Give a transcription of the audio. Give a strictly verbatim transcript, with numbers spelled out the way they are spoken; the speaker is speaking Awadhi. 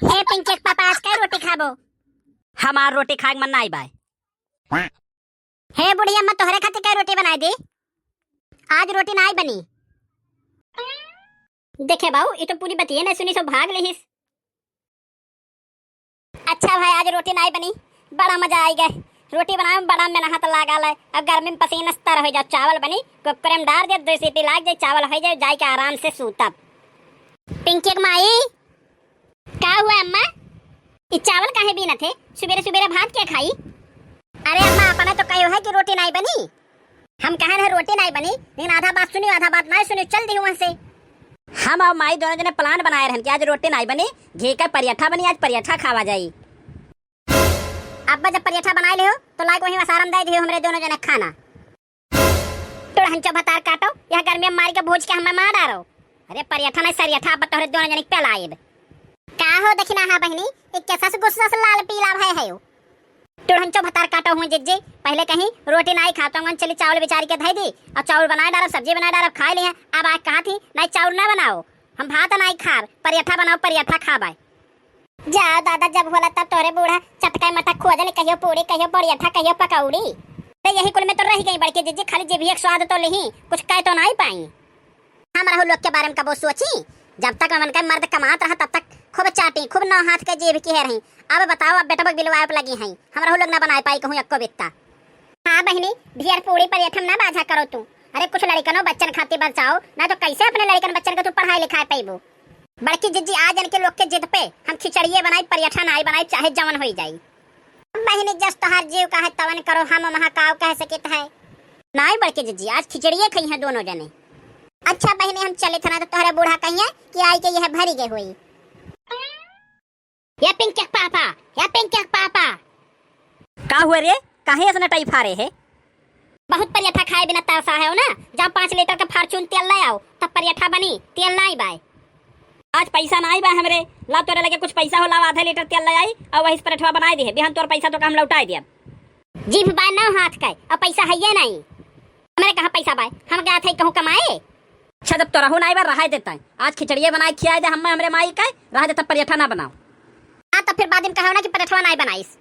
हे पिंकी के पापा, आज कै रोटी खाबो? हमार रोटी खाए के मन नाई बाय। हे बुढ़िया अम्मा, तोहरे खातिर कै रोटी बनाई दी? आज रोटी नाई बनी। देखे बाऊ, ई तो पूरी बतिये नाई सुनी, सो भाग लेहिस। अच्छा भाई, आज रोटी नाई बनी, बड़ा मजा आई गए। रोटी बनावे में बड़ा मेहनत लागल है। अब गर्मी में पसीना से तर हो जाओ। चावल बनी, कुकर में डार दे, दो सीटी लाग जाए, चावल हो जाए, जाए के आराम से सूतब। पिंकी के माई, का हुआ अम्मा? ई चावल काहे बीनत है? सुबेरे सुबेरे भात के खाई? अरे अम्मा, अपने तो कहो है कि रोटी नाई बनी। हम कहन है रोटी नाई बनी, लेकिन आधा बात सुनी, आधा बात नाई सुनी, चल दी वहाँ से। हम और माई दोनों जने plan बनाए रहन कि आज रोटी नाई बनी, घी का पराठा बनी, आज पराठा खावा जाई। अब्बा जब पराठा बनाए ले हो, तो लाइक वहीं वसारम दे दियो हमरे दोनों जने खाना। टुड़हन चो भतार काटो, यह गर्मी में मारी के भूज के हमें मार डारो। अरे पराठा नाई सराठा, अब्बा तोहरे दोनों जने के पेलाइब। का हो दखिनहा बहिनी, ई कैसा से गुस्सा से लाल पीला भय है हो? टुड़हन चो भतार काटो हुए जिज्जी, पहले कहीं रोटी नाई खातो, चली चावल बिचारी के धई दी, और चावल बनाए डारब, सब्जी बनाए डारब, खाए लिए। अब आज कहा थी, नाई चावल ना बनाओ, हम भात नाई खाब, पराठा बनाओ, पराठा खाबे। जाओ दादा, जब होला तब तोहरे बूढ़ा चटका मटक खोजले, कहियो पूड़ी, कहियो पराठा, कहियो पकौड़ी। तो यही कुल में तो रह गई बड़की जिज्जी, खाली जीभिया के स्वाद तो लिही, कुछ कह तो नाई पाई। हम रहू लोग के बारे में कबो सोची? जब तक मन का मर्द कमात रहा, तब तक खूब चाटी, खूब नौ हाथ के जीभ की है रही। अब बताओ, अब बेटवा के बिलवाए पे लगी हैं, हम रहू लोग ना बनाए पाई कहूँ एको बित्ता। हाँ बहिनी, ढेर पूड़ी पराठा में ना बाझा करो तू। अरे कुछ लड़िकनो बच्चन खातिर बचाओ, ना तो कैसे अपने लड़िकन बच्चन के तू पढ़ाई लिखाए पैबू? बड़की जिज्जी, आज इनके लोग के जिद पे हम खिचड़िए बनाई, पराठा नाई बनाई, चाहे जवन होई जाई। बहिनी, जस तोहार जीव कहे तवन करो, हम वहाँ काव कह सकित है। नाई बड़की जिज्जी, आज खिचड़िए खई हैं दोनों जने। अच्छा बहिनी, हम चलित है ना तो तोहरे बूढ़ा कहिए कि आई के यह भरी गए हुई। या पिंकी के पापा, या पिंकी के पापा। का हुआ रे? काहे इतना टाइफा रहे है? बहुत पराठा खाए बिना तरसा है हो ना? जाओ पाँच लीटर का Fortune तेल ले आओ, तब पराठा बनी, तेल नाई बाय। आज पैसा नाई बाय हमरे, ला तोरे लगे कुछ पैसा हो, लाव आधा लीटर तेल ले आई और वही से पराठवा बनाए दे, बिहान तोर पैसा तो का हम लौटाए दिया। जीभ बाय नौ हाथ का और पैसा है ये नहीं। हमरे कहाँ पैसा बाय, हम गया थे कहूँ कमाए। अच्छा, जब तोरहू नाई बा, रहाय देता है। आज खिचड़िए बनाए खियाए दे हम्मे हमरे माई का, रह देता, पराठा ना बनाओ। हाँ, तो फिर बाद में कहो ना कि पराठवा नाई बनाइस।